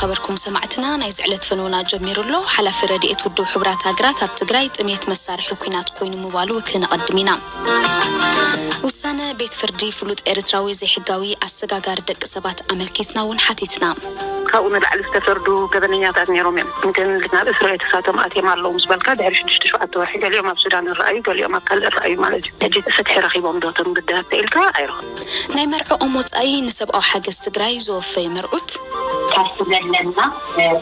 ከበርኩም ሰማዕትና፣ ናይ ዝዕለት ፈነውና ጀሚሩ ኣሎ። ሓላፊ ረድኤት ውድብ ሕቡራት ሃገራት ኣብ ትግራይ ጥሜት መሳርሒ ኲናት ኮይኑ ምባሉ ክነቐድም ኢና። ውሳነ ቤት ፍርዲ ፍሉጥ ኤርትራዊ ዘይሕጋዊ ኣሰጋጋሪ ደቂ ሰባት ኣመልኪትና እውን ሓቲትና። ካብኡ ንላዕሊ ዝተፈርዱ ገበነኛታት ነይሮም እዮም፣ ግን ናብ እስር ቤት እሳቶም ኣትዮም ኣለዉ ምስ በልካ፣ ድሕሪ ሽዱሽተ ሸውዓተ ወርሒ ገሊኦም ኣብ ሱዳን ይረኣዩ፣ ገሊኦም ኣብ ካልእ ይረኣዩ ማለት እዩ። ሕጂ ፍትሒ ረኺቦም ዶ እቶም ግዳያት ተኢልካ ኣይረኽቡ። ናይ መርዕኦም ወጻኢ ንሰብኣዊ ሓገዝ ትግራይ ዘወፈዩ መርዑት። ካብቲ ዘለና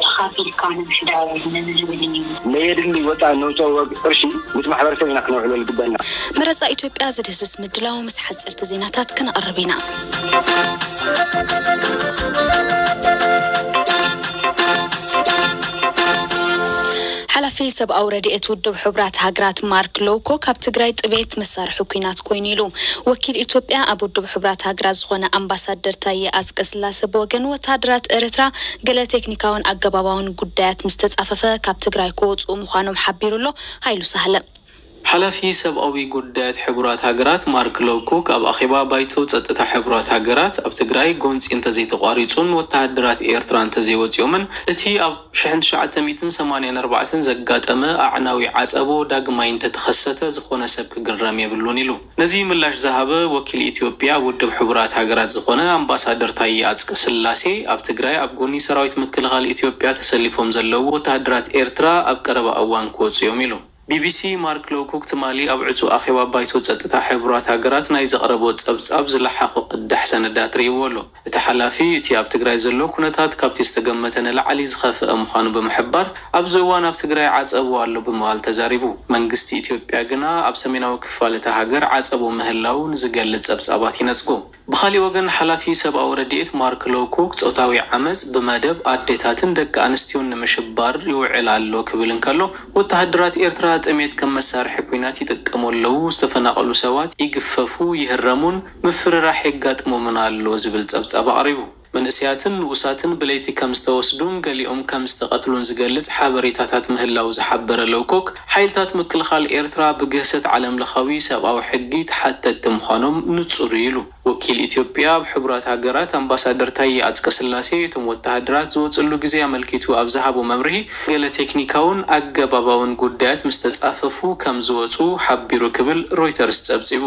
ተኻፊልካ ንምሕዳር ንምልብል እዩ። ለየድሊ ወፃ ነውፀኦ ቅርሺ ምስ ማሕበረሰብ ኢና ክነውዕሎ ዝግበና። መረፃ ኢትዮጵያ ዝድህስስ ምድላው ምስ ሓፀርቲ ዜናታት ክነቕርብ ኢና። ሓላፊ ሰብኣዊ ረድኤት ውድብ ሕቡራት ሃገራት ማርክ ሎውኮክ ኣብ ትግራይ ጥቤት መሳርሒ ኲናት ኮይኑ ኢሉ። ወኪል ኢትዮጵያ ኣብ ውድብ ሕቡራት ሃገራት ዝኾነ ኣምባሳደር ታየ ኣጽቀስላሰ ብወገን ወተሃደራት ኤርትራ ገለ ቴክኒካውን ኣገባባውን ጉዳያት ምስ ተጻፈፈ ካብ ትግራይ ክወጽኡ ምዃኖም ሓቢሩ ኣሎ። ሃይሉ ሳህለ። ሓላፊ ሰብኣዊ ጉዳያት ሕቡራት ሃገራት ማርክ ሎውኮክ ኣብ ኣኼባ ባይቶ ጸጥታ ሕቡራት ሃገራት ኣብ ትግራይ ጎንጺ እንተዘይተቋሪጹን ወተሃደራት ኤርትራ እንተዘይወጺኦምን እቲ ኣብ ሽሕን ትሽዓተ ሚእትን ሰማንያን ኣርባዕተን ዘጋጠመ ኣዕናዊ ዓጸቦ ዳግማይ እንተተኸሰተ ዝኾነ ሰብ ክግረም የብሉን ኢሉ። ነዚ ምላሽ ዝሃበ ወኪል ኢትዮጵያ ኣብ ውድብ ሕቡራት ሃገራት ዝኾነ ኣምባሳደር ታየ ኣጽቀ ስላሴ ኣብ ትግራይ ኣብ ጎኒ ሰራዊት ምክልኻል ኢትዮጵያ ተሰሊፎም ዘለዉ ወተሃደራት ኤርትራ ኣብ ቀረባ እዋን ክወጹ እዮም ኢሉ። ቢቢሲ ማርክ ሎውኮክ ትማሊ ኣብ ዕጹው ኣኼባ ባይቶ ጸጥታ ሕቡራት ሃገራት ናይ ዘቕረቦ ጸብጻብ ዝለሓኾ ቅዳሕ ሰነዳት ርእይዎ ኣሎ። እቲ ሓላፊ እቲ ኣብ ትግራይ ዘሎ ኩነታት ካብቲ ዝተገመተ ንላዕሊ ዝኸፍአ ምዃኑ ብምሕባር ኣብዚ እዋን ኣብ ትግራይ ዓጸቦ ኣሎ ብምባል ተዛሪቡ። መንግስቲ ኢትዮጵያ ግና ኣብ ሰሜናዊ ክፋል እታ ሃገር ዓጸቦ ምህላው ንዝገልጽ ጸብጻባት ይነጽጎ። ብኻሊእ ወገን ሓላፊ ሰብኣዊ ረድኤት ማርክ ሎውኮክ ጾታዊ ዓመጽ ብመደብ ኣዴታትን ደቂ ኣንስትዮን ንምሽባር ይውዕል ኣሎ ክብል እንከሎ፣ ወተሃደራት ኤርትራ ጥሜት ከም መሳርሒ ኲናት ይጥቀሙ ኣለዉ፣ ዝተፈናቐሉ ሰባት ይግፈፉ፣ ይህረሙን ምፍርራሕ የጋጥሞምን ኣሎ ዝብል ጸብጻብ ኣቕሪቡ። መንእሰያትን ንኡሳትን ብለይቲ ከም ዝተወስዱን ገሊኦም ከም ዝተቐትሉን ዝገልጽ ሓበሬታታት ምህላው ዝሓበረ ሎውኮክ፣ ሓይልታት ምክልኻል ኤርትራ ብግህሰት ዓለምለኻዊ ሰብኣዊ ሕጊ ተሓተትቲ ምዃኖም ንጹር እዩ ኢሉ። ወኪል ኢትዮጵያ ኣብ ሕቡራት ሃገራት ኣምባሳደር ታየ ኣጽቀስላሴ፣ እቶም ወተሃደራት ዝወጽሉ ግዜ ኣመልኪቱ ኣብ ዝሃቦ መብርሂ፣ ገለ ቴክኒካውን ኣገባባውን ጉዳያት ምስ ተጻፈፉ ከም ዝወጹ ሓቢሩ ክብል ሮይተርስ ጸብጺቡ።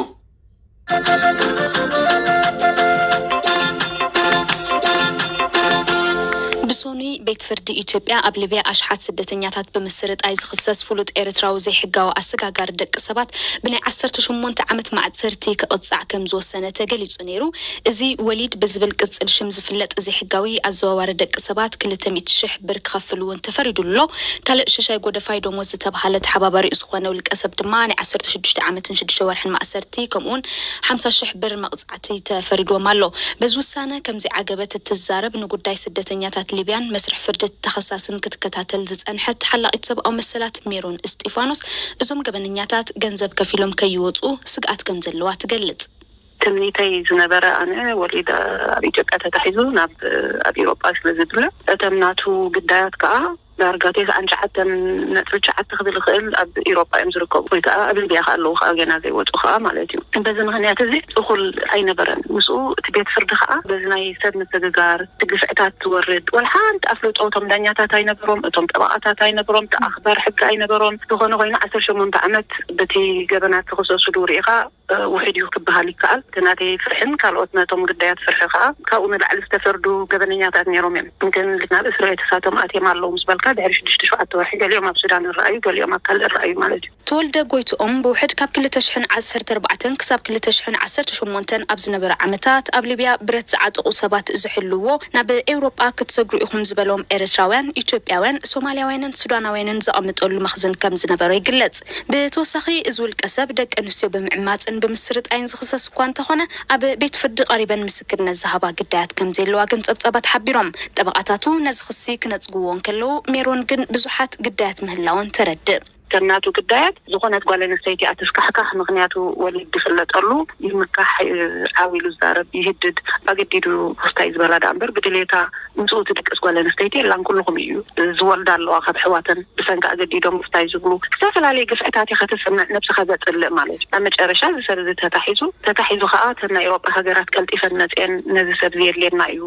ብሶኑይ ቤት ፍርዲ ኢትዮጵያ ኣብ ሊብያ ኣሽሓት ስደተኛታት ብምስርጣይ ዝኽሰስ ፍሉጥ ኤርትራዊ ዘይሕጋዊ ኣሰጋጋሪ ደቂ ሰባት ብናይ ዓሰርተ ሸሞንተ ዓመት ማዕሰርቲ ክቕጻዕ ከም ዝወሰነ ተገሊጹ ነይሩ። እዚ ወሊድ ብዝብል ቅጽል ሽም ዝፍለጥ ዘይሕጋዊ ኣዘዋዋሪ ደቂ ሰባት ክልተ ሚእቲ ሽሕ ብር ክኸፍል እውን ተፈሪዱ ኣሎ። ካልእ ሽሻይ ጎደፋይ ደሞዝ ዝተባህለ ተሓባባሪኡ ዝኾነ ውልቀ ሰብ ድማ ናይ ዓሰርተ ሽዱሽተ ዓመትን ሽዱሽተ ወርሕን ማእሰርቲ ከምኡውን ሓምሳ ሽሕ ብር መቕጻዕቲ ተፈሪድዎም ኣሎ። በዚ ውሳነ ከም ዘይዓገበት እትዛረብ ንጉዳይ ስደተኛታት ሊብያን መስርሕ ፍርዲ ተኸሳስን ክትከታተል ዝጸንሐት ተሓላቒት ሰብኣዊ መሰላት ሜሮን እስጢፋኖስ እዞም ገበነኛታት ገንዘብ ከፊሎም ከይወጹ ስግኣት ከም ዘለዋ ትገልጽ። ትምኒተይ ዝነበረ ኣነ ወሊድ ኣብ ኢትዮጵያ ተታሒዙ ናብ ኣብ ኢሮጳ ስለ ዝድለ እተም ናቱ ግዳያት ከዓ ዳርጋ ተስዓን ትሽዓተን ነጥቢ ትሽዓተ ክብል ይኽእል ኣብ ኢሮጳ እዮም ዝርከቡ፣ ወይ ከዓ ኣብ ሊብያ ከዓ ኣለዉ ከዓ ገና ዘይወፁ ከዓ ማለት እዩ። በዚ ምኽንያት እዚ እኹል ኣይነበረን። ምስኡ እቲ ቤት ፍርዲ ከዓ በዚ ናይ ሰብ ምስግጋር እቲ ግፍዕታት ትወርድ ወላ ሓንቲ ኣፍልጦ እቶም ዳኛታት ኣይነበሮም፣ እቶም ጠበቓታት ኣይነበሮም፣ እቲ ኣኽባር ሕጊ ኣይነበሮም። ዝኾነ ኮይኑ ዓሰርተ ሸሞንተ ዓመት በቲ ገበናት ተኸሰሱ ዶ ርኢኻ ውሕድ እዩ ክበሃል ይከኣል። እቲ ናተይ ፍርሕን ካልኦት ነቶም ግዳያት ፍርሒ ከዓ ካብኡ ንላዕሊ ዝተፈርዱ ገበነኛታት ነይሮም እዮም፣ ግን ናብ እስር ቤት እሳቶም ኣትዮም ኣለዉ ምስ በልካ ድሕሪ ሽዱሽተ ሸውዓተ ወርሒ ገሊኦም ኣብ ሱዳን ይረኣዩ፣ ገሊኦም ኣብ ካልእ ይረኣዩ ማለት እዩ። ተወልደ ጎይትኦም ብውሕድ ካብ ክልተ ሽሕን ዓሰርተ ኣርባዕተን ክሳብ ክልተ ሽሕን ዓሰርተ ሸሞንተን ኣብ ዝነበረ ዓመታት ኣብ ሊብያ ብረት ዝዓጠቑ ሰባት ዝሕልዎ ናብ ኤውሮጳ ክትሰግሩ ኢኹም ዝበሎም ኤርትራውያን፣ ኢትዮጵያውያን፣ ሶማልያውያንን ሱዳናውያንን ዘቐምጠሉ መኽዝን ከም ዝነበረ ይግለጽ። ብተወሳኺ እዚ ውልቀ ሰብ ደቂ ኣንስትዮ ብምዕማጽን ብምስርጣይን ዝኽሰስ እኳ እንተኾነ ኣብ ቤት ፍርዲ ቀሪበን ምስክርነት ዝሃባ ግዳያት ከም ዘለዋ ግን ጸብጻባት ሓቢሮም። ጠበቓታቱ ነዚ ክሲ ክነጽግዎ እንከለዉ ሜሮን ግን ብዙሓት ግዳያት ምህላወን ተረድእ። እተን ናቱ ግዳያት፣ ዝኾነት ጓል ኣንስተይቲ ኣትስካሕካሕ፣ ምኽንያቱ ወሊድ ዝፍለጠሉ ይምካሕ፣ እ፣ ዓው ኢሉ ዝዛረብ ይህድድ፣ ኣገዲዱ ክስታይ ዝበላ ደኣ እምበር ብድሌታ ምስኡ ትድቅስ ጓል ኣንስተይቲ የላን። ኩልኹም እዩ ዝወልዳ ኣለዋ ካብ ኣሕዋተን ብሰንኪ ኣገዲዶም ክስታይ ዝብሉ። ዝተፈላለየ ግፍዕታት ኢኻ ትሰምዕ፣ ነብስኻ ዘጽልእ ማለት እዩ። ኣብ መጨረሻ እዚ ሰብ እዚ ተታሒዙ፣ ተታሒዙ ከኣ እተን ናይ ኤውሮጳ ሃገራት ቀልጢፈን መጽየን ነዚ ሰብ እዚ የድልየና እዩ፣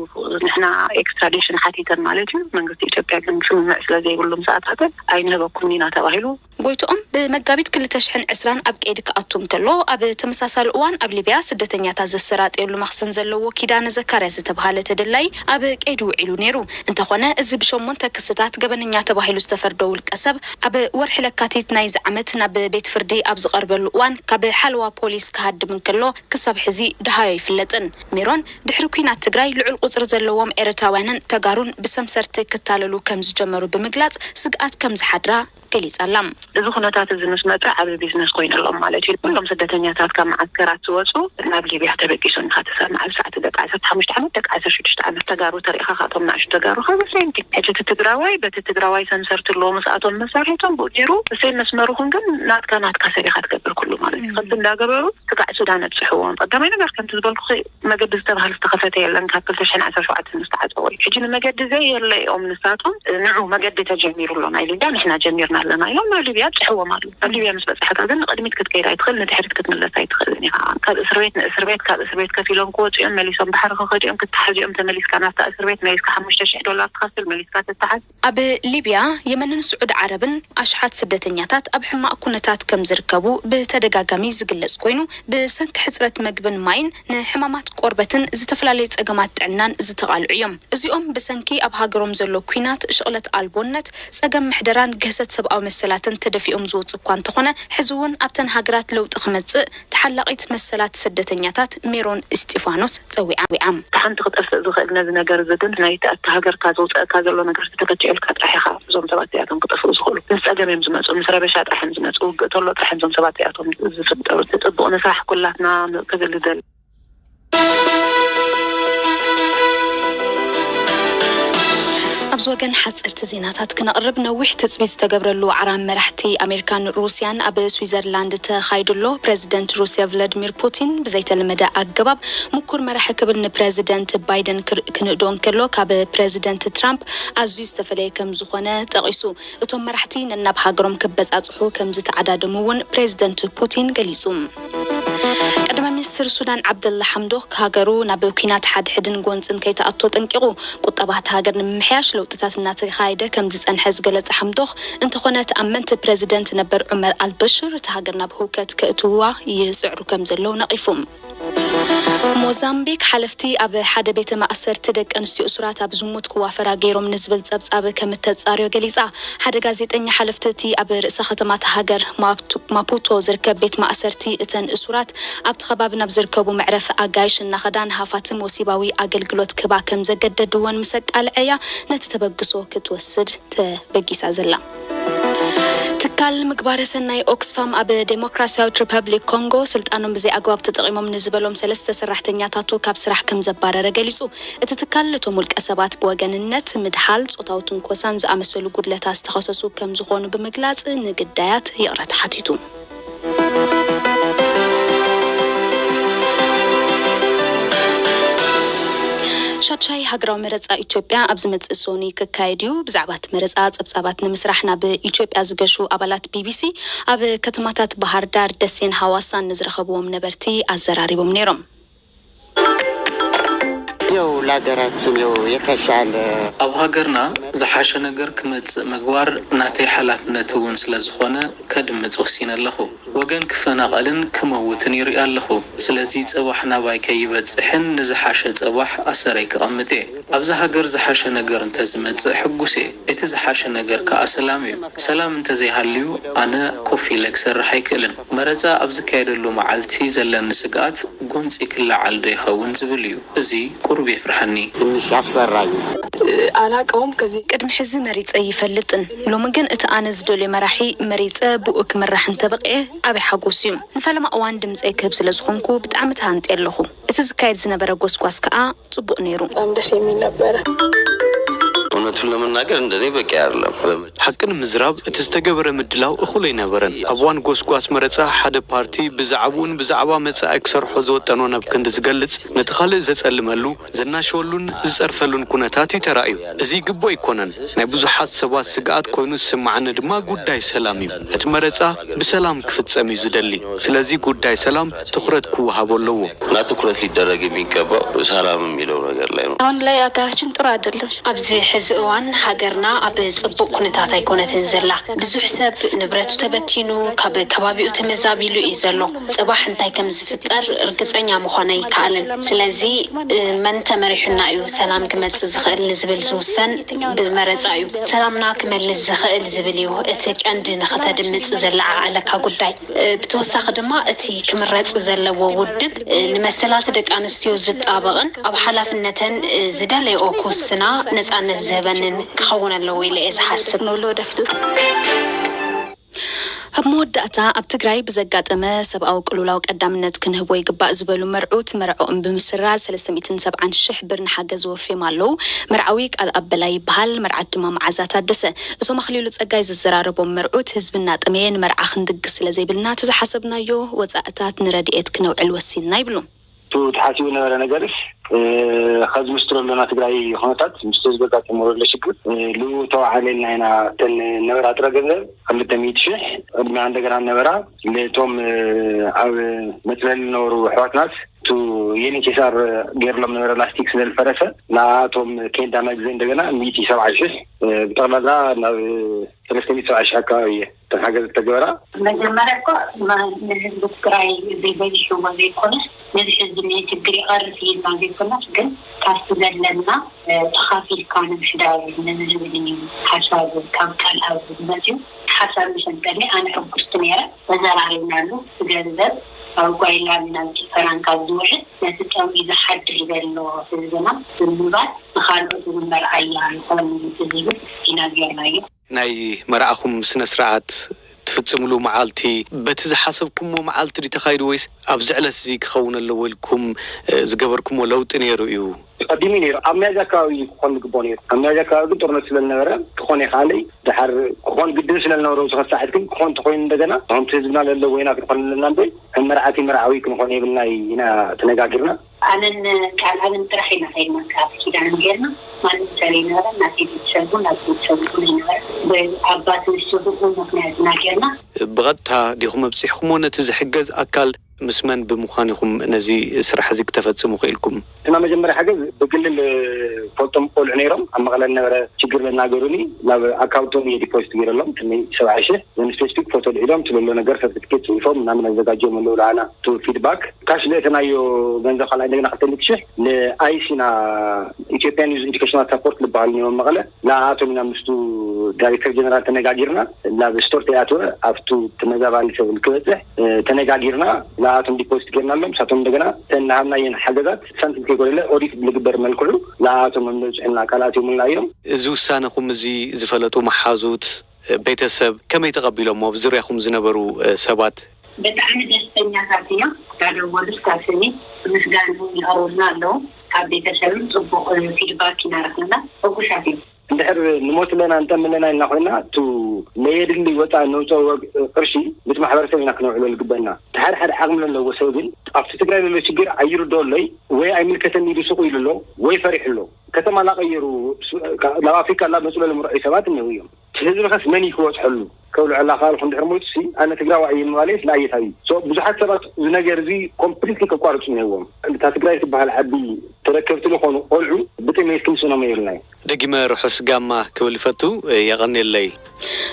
ንሕና ኤክስትራዲሽን ሓቲተን ማለት እዩ። መንግስቲ ኢትዮጵያ ግን ስምምዕ ስለ ዘይብሉ ምስኣታተን ኣይንህበኩምን ኢና ተባሂሉ። ጎይትኦም ብመጋቢት ክልተ ሽሕን ዕስራን ኣብ ቀይዲ ክኣቱ እንከሎ፣ ኣብ ተመሳሳሊ እዋን ኣብ ሊብያ ስደተኛታት ዘሰራጥየሉ መኽዘን ዘለዎ ኪዳነ ዘካርያስ ዝተብሃለ ተደላይ ኣብ ቀይዲ ውዒሉ ነይሩ። እንተኾነ፣ እዚ ብሸሞንተ ክስታት ገበነኛ ተባሂሉ ዝተፈርደ ውልቀ ሰብ ኣብ ወርሒ ለካቲት ናይዚ ዓመት ናብ ቤት ፍርዲ ኣብ ዝቐርበሉ እዋን ካብ ሓለዋ ፖሊስ ክሃድም እንከሎ ክሳብ ሕዚ ደሃዩ ኣይፍለጥን። ሜሮን ድሕሪ ኲናት ትግራይ ልዑል ቁጽሪ ዘለዎም ኤርትራውያንን ተጋሩን ብሰምሰርቲ ክታለሉ ከም ዝጀመሩ ብምግላጽ ስግኣት ከም ዝሓድራ ገሊጻ ኣላ። እዚ ኩነታት እዚ ምስ መጸ ዓቢ ቢዝነስ ኮይነሎም ማለት እዩ። ኩሎም ስደተኛታት ካብ መዓስከራት ዝወጹ ናብ ሊብያ ተበጊሶም ኢኻ ትሰምዕ። ኣብ ሰዓት ደቂ ዓሰርተ ሓሙሽተ ዓመት፣ ደቂ ዓሰርተ ሽዱሽተ ዓመት ተጋሩ ተሪእኻ ካብቶም ንኣሽቱ ተጋሩ ካብ ሴንቲ። ሕጂ እቲ ትግራዋይ በቲ ትግራዋይ ሰምሰርቲ ኣለዎ ምስኣቶም መሳርሒቶም ብኡ ገይሩ እሰይ መስመርኹም ግን ናትካ ናትካ ሰብ ኢኻ ትገብር ኩሉ ማለት እዩ። ከምዚ እንዳገበሩ ስጋዕ ሱዳን ኣብጽሕዎም። ቀዳማይ ነገር ከምቲ ዝበልኩኺ መገዲ ዝተባህለ ዝተኸፈተ የለን ካብ ክልተ ሽሕን ዓሰርተ ሸውዓተን ዝተዓጸወ እዩ። ሕጂ ንመገዲ ዘየለ እዮም ንሳቶም ንዑ መገዲ ተጀሚሩ ኣሎ ናይ ሊብያ ንሕና ጀሚርና ኣለና ኢሎም ናብ ሊብያ ኣብጽሕዎም ኣለዉ። ኣብ ሊብያ ምስ በጻሕካ ግን ንቕድሚት ክትከይድ ኣይትኽእል፣ ንድሕሪት ክትምለስ ኣይትኽእልን ኢኻ። ካብ እስር ቤት ንእስር ቤት፣ ካብ እስር ቤት ከፊሎም ክወጹ እዮም፣ መሊሶም ባሕሪ ክኸዱ እዮም፣ ክትሓዝ እዮም፣ ተመሊስካ ናብታ እስር ቤት መሊስካ ሓሙሽተ ሽሕ ዶላር ትኸፍል፣ መሊስካ ትተሓዝ። ኣብ ሊብያ፣ የመንን ስዑድ ዓረብን ኣሽሓት ስደተኛታት ኣብ ሕማቕ ኩነታት ከም ዝርከቡ ብተደጋጋሚ ዝግለጽ ኮይኑ፣ ብሰንኪ ሕጽረት መግብን ማይን ንሕማማት ቆርበትን ዝተፈላለዩ ጸገማት ጥዕናን ዝተቓልዑ እዮም። እዚኦም ብሰንኪ ኣብ ሃገሮም ዘሎ ኲናት፣ ሽቕለት ኣልቦነት፣ ጸገም ምሕደራን ግህሰት ሰብኣዊ መሰላትን ተደፊኦም ዝወጹ እኳ እንተኾነ፣ ሕዚ እውን ኣብተን ሃገራት ለውጢ ክመጽእ ተሓላቒት መሰላት ስደተኛታት ሜሮን እስጢፋኖስ ጸዊዓ። ዊዓም። እቲ ሓንቲ ክጠፍእ ዝኽእል ነዚ ነገር እዚ ግን ናይቲ ኣብቲ ሃገርካ ዘውፅአካ ዘሎ ነገር ተተኪኡልካ ጥራሕ ኢኻ እዞም ሰባት እዚኣቶም ክጠፍኡ ዝኽእሉ። ምስ ፀገም እዮም ዝመፁ፣ ምስ ረበሻ ጥራሕ እዮም ዝመፁ፣ ውግእ ተሎ ጥራሕ እዮም እዞም ሰባት እዚኣቶም ዝፍጠሩ። እቲ ፅቡቕ ንስራሕ ኩላትና ክብል ዝደሊ። ኣብዚ ወገን ሓፀርቲ ዜናታት ክነቕርብ፣ ነዊሕ ትፅቢት ዝተገብረሉ ዋዕራ መራሕቲ ኣሜሪካን ሩስያን ኣብ ስዊዘርላንድ ተኻይዱ ኣሎ። ፕረዚደንት ሩስያ ቭላድሚር ፑቲን ብዘይተለመደ ኣገባብ ምኩር መራሒ ክብል ንፕረዚደንት ባይደን ክር-፣ ክንእዶ እንከሎ፣ ካብ ፕረዚደንት ትራምፕ ኣዝዩ ዝተፈለየ ከም ዝኾነ ጠቒሱ። እቶም መራሕቲ ነናብ ሃገሮም ክበጻጽሑ ከም ዝተዓዳደሙ እውን ፕረዚደንት ፑቲን ገሊጹ። ቀዳማይ ሚኒስትር ሱዳን ዓብደላ ሓምዶክ ሃገሩ ናብ ኲናት ሓድሕድን ጎንጽን ከይትኣቶ ጠንቂቑ። ቁጠባ እታ ሃገር ንምምሕያሽ ለውጥታት እናተኻየደ ከም ዝጸንሐ ዝገለጸ ሓምዶክ፣ እንተኾነ እቲ ኣመንቲ ፕረዚደንት ነበር ዑመር ኣልበሽር እታ ሃገር ናብ ህውከት ከእትውዋ ይጽዕሩ ከም ዘለዉ ነቒፉ። ሞዛምቢክ፣ ሓለፍቲ ኣብ ሓደ ቤተ ማእሰርቲ ደቂ ኣንስትዮ እሱራት ኣብ ዝሙት ክዋፈራ ገይሮም ንዝብል ጸብጻብ ከም እተጻርዮ ገሊጻ። ሓደ ጋዜጠኛ፣ ሓለፍቲ እቲ ኣብ ርእሰ ከተማ እታ ሃገር ማፕቱ-፣ ማፑቶ ዝርከብ ቤት ማእሰርቲ፣ እተን እሱራት ኣብቲ ከባቢ ናብ ዝርከቡ መዕረፊ ኣጋይሽ እናኸዳ ንሃፋትም ወሲባዊ ኣገልግሎት ክህባ ከም ዘገደድወን ምስ ኣቃልዐያ፣ ነቲ ተበግሶ ክትወስድ ተበጊሳ ዘላ። ትካል ምግባረ ሰናይ ኦክስፋም ኣብ ዴሞክራሲያዊት ሪፐብሊክ ኮንጎ ስልጣኖም ብዘይ ኣግባብ ተጠቒሞም ንዝበሎም ሰለስተ ሰራሕተኛታቱ ካብ ስራሕ ከም ዘባረረ ገሊጹ። እቲ ትካል ነቶም ውልቀ ሰባት ብወገንነት፣ ምድሓል፣ ጾታዊ ትንኮሳን ዝኣመሰሉ ጉድለታት ዝተኸሰሱ ከም ዝኾኑ ብምግላጽ ንግዳያት ይቕረታ ሓቲቱ። ሻድሻይ ሃገራዊ መረጻ ኢትዮጵያ ኣብ ዝመጽእ ሶኒ ክካየድ እዩ። ብዛዕባ እቲ መረጻ ጸብጻባት ንምስራሕ ናብ ኢትዮጵያ ዝገሹ ኣባላት ቢቢሲ ኣብ ከተማታት ባህር ዳር፣ ደሴን ሃዋሳን ንዝረኸብዎም ነበርቲ ኣዘራሪቦም ነይሮም። ያው ለሀገራችን ያው የተሻለ ኣብ ሃገርና ዝሓሸ ነገር ክመጽእ ምግባር ናተይ ሓላፍነት እውን ስለ ዝኾነ ከድምጽ ወሲነ ኣለኹ። ወገን ክፈናቐልን ክመውትን ይርኢ ኣለኹ። ስለዚ ጽባሕ ናባይ ከይበጽሕን ንዝሓሸ ጽባሕ ኣሰረይ ክቐምጥ እየ። ኣብዛ ሃገር ዝሓሸ ነገር እንተዝመጽእ ሕጉስ እየ። እቲ ዝሓሸ ነገር ከኣ ሰላም እዩ። ሰላም እንተዘይሃልዩ ኣነ ኮፍ ኢለ ክሰርሕ ኣይክእልን። መረጻ ኣብ ዝካየደሉ መዓልቲ ዘለኒ ስግኣት ጎንጺ ክለዓል ዶ ይኸውን ዝብል እዩ። እዚ ቁሩብ የፍርሓኒ። ትንሽ ያስፈራኛል። አላቀውም ከዚህ ቅድሚ ሕዚ መሪጸ ይፈልጥን ሎሚ ግን እቲ ኣነ ዝደልዮ መራሒ መሪጸ ብኡ ክምራሕ እንተበቂዐ ዓቢ ሓጎስ እዩ። ንፈለማ እዋን ድምጸይ ክህብ ስለ ዝኾንኩ ብጣዕሚ ተሃንጥየ ኣለኹ። እቲ ዝካየድ ዝነበረ ጎስጓስ ከኣ ጽቡቕ ነይሩ። በጣም ደስ የሚል ነበረ። እውነቱን ለመናገር እንደኔ በቂ አይደለም። በመ- ሓቂ ንምዝራብ፣ እቲ ዝተገበረ ምድላው እኹል ኣይነበረን። ኣብ እዋን ጎስጓስ መረጻ፣ ሓደ ፓርቲ ብዛዕባኡን ብዛዕባ መጻኢ ክሰርሖ ዝወጠኖን ኣብ ክንዲ ዝገልጽ፣ ነቲ ካልእ ዘጸልመሉ፣ ዘናሸወሉን ዝጸርፈሉን ኩነታት እዩ ተራእዩ። እዚ ግቡእ ኣይኮነን። ናይ ብዙሓት ሰባት ስግኣት ኮይኑ ዝስምዓኒ ድማ ጉዳይ ሰላም እዩ። እቲ መረጻ ብሰላም ክፍጸም እዩ ዝደሊ። ስለዚ ጉዳይ ሰላም ትኹረት ክወሃቦ ኣለዎ። እና ትኩረት ሊደረግ የሚገባው ሰላም የሚለው ነገር ላይ ነው። አሁን ላይ አገራችን ጥሩ አይደለም። ኣብዚ ሕዚ እዋን ሃገርና ኣብ ጽቡቕ ኩነታት ኣይኮነትን ዘላ። ብዙሕ ሰብ ንብረቱ ተበቲኑ፣ ካብ ከባቢኡ ተመዛቢሉ እዩ ዘሎ። ጽባሕ እንታይ ከም ዝፍጠር ርግጸኛ ምዃን ኣይከኣልን። ስለዚ፣ እ፣ መን ተመሪሑና እዩ ሰላም ክመጽእ ዝኽእል ንዝብል ዝውሰን ብመረጻ እዩ። ሰላምና ክመልስ ዝኽእል ዝብል እዩ እቲ ቀንዲ ንኽተድምጽ ዘለዓዓለካ ጉዳይ። እ፣ ብተወሳኺ ድማ እቲ ክምረጽ ዘለዎ ውድብ፣ እ፣ ንመሰላት ደቂ ኣንስትዮ ዝጣበቕን ኣብ ሓላፍነተን፣ እ፣ ዝደለይኦ ክውስና ነጻነት ዝህበንን ክኸውን ኣለዎ ኢለ እየ ዝሓስብ። ንብሎ ወደፊቱ። ኣብ መወዳእታ ኣብ ትግራይ ብዘጋጠመ ሰብኣዊ ቅልውላው ቀዳምነት ክንህቦ ይግባእ ዝበሉ መርዑት መርዕኦም ብምስራዝ ሰለስተ ሚእትን ሰብዓን ሽሕ ብር ንሓገዝ ወፍዮም ኣለዉ። መርዓዊ ቃል ኣበላይ ይበሃል፣ መርዓት ድማ መዓዛ ታደሰ። እቶም ኣኽሊሉ ጸጋይ ዘዘራረቦም መርዑት ህዝቢ እናጠመየ ንመርዓ ክንድግስ ስለ ዘይብልና እቲ ዝሓሰብናዮ ወጻእታት ንረድኤት ክነውዕል ወሲንና ይብሉ። እቱ ተሓሲቡ ነበረ ነገርስ፣ እ፣ ኸዚ ምስ ትረሎና ትግራይ ኹነታት ምስ ህዝቢ ጋር ተመረለ ሽግር፣ እ፣ ልኡ ተዋዓለልና ኢና። እተን ነበራ ጥረ ገንዘብ ክልተ ሚእቲ ሽሕ ቅድሚያ እንደገና ነበራ ልእቶም፣ እ፣ ኣብ መፅለሊ ዝነበሩ ኣሕዋትናስ እቱ የኔ ኬሳር ገይርሎም ነበረ ላስቲክ ስለ ዝፈረሰ ንኣቶም ኬንዳ መግዘ እንደገና ሚእቲ ሰብዓ ሽሕ፣ እ፣ ብጠቕላላ ናብ ሰለስተ ሚእቲ ሰብዓ ሽሕ ኣካባቢ እየ እተን ሓገዝ እተገበራ። መጀመርያ እኮ ማ-፣ ንህዝቢ ትግራይ ዘይበዚሕዎ ዘይኮነስ ነዚ ሕዚ እኒኦ ችግር ይቐርፍ ኢልና ዘይኮነስ ግን ካብቲ ዘለና፣ እ፣ ተኻፊልካ ንምሕዳር እዩ ንዝብል እዩ ሓሳብ ካብ ቃል ኣብ መፅዩ ሓሳብ መሰንጠኒ ኣነ ሕጉስቲ ነይረ። ተዘራሪብናሉ። እቲ ገንዘብ ኣብ ጓይላን ናብ ጭፈራን ካብ ዝውዕል ነቲ ጠምዩ ዝሓድር ዘሎ ህዝብና ብምባል ንኻልኦት እውን መርኣያ ይኾን እዩ ዝብል ኢና ጌርናዮ። ናይ መርዓኹም ስነ ስርዓት ትፍጽምሉ መዓልቲ በቲ ዝሓሰብኩምዎ መዓልቲ ድዩ ተኻይዱ ወይስ ኣብዚ ዕለት እዚ ክኸውን ኣለዎ ኢልኩም፣ እ፣ ዝገበርኩምዎ ለውጢ ነይሩ እዩ? ቀዲሙ ነይሩ። ኣብ ሚያዝያ ኣካባቢ ክኾን ዝግብኦ ነይሩ። ኣብ ሚያዝያ ኣካባቢ ግን ጦርነት ስለ ዝነበረ ክኾን ኣይከኣለይ። ድሓር ክኾን ግድን ስለ ዝነበሮ ዝኸሳዕት ግን ክኾን ተኾይኑ እንደገና ከምቲ ህዝብና ለለ ወይና ክንኾን ኣለና እምበይ ከም መርዓቲ መርዓዊ ክንኾን የብልና ኢና ተነጋጊርና። ኣነን ቃልኣብን ጥራሕ ኢና ከይድና ካብ ኪዳን ጌርና። ማንም ሰብ ኣይነበረን። ናተይ ቤተሰብ እውን ናብ ቤተሰብ ይኹን ኣይነበረ። ብኣባት ንስኹ ምክንያት ኢና ጌርና። ብቐጥታ ዲኹም ኣብፂሕኩሞ ነቲ ዝሕገዝ ኣካል ምስ መን ብምዃን ኢኹም ነዚ ስራሕ እዚ ክተፈጽሙ ክኢልኩም? እትና መጀመርያ ሓገዝ ብግሊ ዝፈልጦም ቆልዑ ነይሮም። ኣብ መቐለ ዝነበረ ችግር ለናገሩኒ ናብ ኣካውንቶም እየ ዲፖዚት ገይረሎም። ትኒ ሰብዓ ሽሕ ን ስፔሲፊክ ፎቶ ልዒሎም ትለሎ ነገር ሰርቲፊኬት ጽሒፎም ምናምን ኣዘጋጀዮም ኣለዉ። ለዓና ቱ ፊድባክ ካሽ ዘእተናዮ ገንዘብ ካልኣይ እንደገና ክልተ ሚእቲ ሽሕ ንኣይስ ኢና ኢትዮጵያ ኒውዝ ኤዱኬሽናል ሳፖርት ዝበሃሉ እዮም ኣብ መቐለ። ንኣቶም ኢና ምስቱ ዳይሬክተር ጀነራል ተነጋጊርና ናብ ስቶር ተይኣተወ ኣብቱ ተመዛባሊ ሰብ ክበፅሕ፣ እ፣ ተነጋጊርና ንኣቶም ዲፖዚት ጌርናሎም። ንሳቶም እንደገና እተን ናሃብናየን ሓገዛት ሳንቲም ከይጎደለ ኦዲት ብልግበር መልክዑ ንኣቶም መምለፅሕና ካልኣት እዮምልና እዮም። እዚ ውሳነኹም እዚ ዝፈለጡ መሓዙት፣ እ፣ ቤተሰብ ከመይ ተቐቢሎሞ? ኣብ ዙርያኹም ዝነበሩ፣ እ፣ ሰባት? ብጣዕሚ ደስተኛታት እዮም። እንዳደወሉ እስካብ ስኒ ምስጋንኡ ይቐርቡልና ኣለዉ። ካብ ቤተሰብም ጽቡቕ ፊድባክ ኢና ረኺብና። ሕጉሳት እዮም። እንድሕር ንሞት ኣለና እንጠሚ ኣለና ኢልና ኮይና፣ እቱ ለየድሊ ወፃ ነውፀኦ ወግ-፣ ቅርሺ፣ ብቲ ማሕበረሰብ ኢና ክነውዕሎ ዝግበአና። እቲ ሓደ ሓደ ዓቕሚ ዘለዎ ሰብ ግን፣ ኣብቲ ትግራይ ዘሎ ችግር ኣይርድኦ ኣሎይ፣ ወይ ኣይምልከተኒ ኢሉ ሱቕ ኢሉ ኣሎ፣ ወይ ፈሪሑ ኣሎ። ከተማ እናቐየሩ፣ ሱ-፣ ካ-፣ ናብ ኣፍሪካ እናመፁ ለምርዑ ሰባት እኒህው እዮም። እቲ ህዝቢ ኸስ መን እዩ ክበፅሐሉ? ከብልዐላ ካልኹ እንድሕር ሞይቱ ሲ፣ ኣነ ትግራዋይ እየ ምባለይ ስለ ኣየታዊ። ሶ፣ ብዙሓት ሰባት እዚ ነገር እዚ ኮምፕሊትሊ ከቋርፁ እኒህዎም። እታ ትግራይ ትበሃል ዓዲ ተረከብቲ ዝኾኑ ቆልዑ ብጥሜት ክንስኖም የብልናይ። ደጊመ ርሑስ ጋማ ክብል ይፈቱ። የቐንየለይ።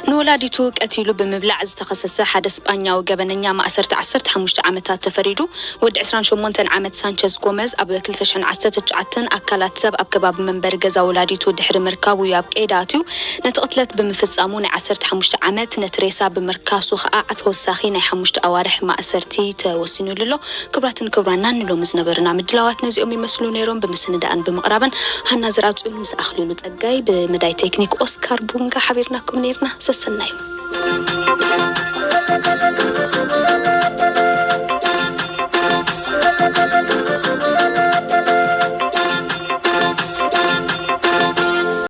ንወላዲቱ ቀቲሉ ብምብላዕ ዝተኸሰሰ ሓደ ስጳኛዊ ገበነኛ ማእሰርቲ ዓሰርተ ሓሙሽተ ዓመታት ተፈሪዱ። ወዲ ዕስራን ሸሞንተን ዓመት ሳንቸዝ ጎመዝ ኣብ ክልተ ሽሕን ዓሰርተ ትሽዓተን ኣካላት ሰብ ኣብ ከባቢ መንበሪ ገዛ ወላዲቱ ድሕሪ ምርካቡ እዩ ኣብ ቀይዲ ኣትዩ። ነቲ ቅትለት ብምፍጻሙ ናይ ዓሰርተ ሓሙሽተ ዓመት፣ ነቲ ሬሳ ብምርካሱ ከኣ ተወሳኺ ናይ ሓሙሽተ ኣዋርሕ ማእሰርቲ ተወሲኑሉ ኣሎ። ክቡራትን ክቡራናን፣ ንሎሚ ዝነበሩና ምድላዋት ነዚኦም ይመስሉ ነይሮም። ብምስንዳእን ብምቕራብን ሃና ዝርኣጽዮን ምስ ኣኽሊሉ ጸጋይ፣ ብመዳይ ቴክኒክ ኦስካር ቡንጋ ሓቢርናኩም ነይርና። ሰሰናዩ።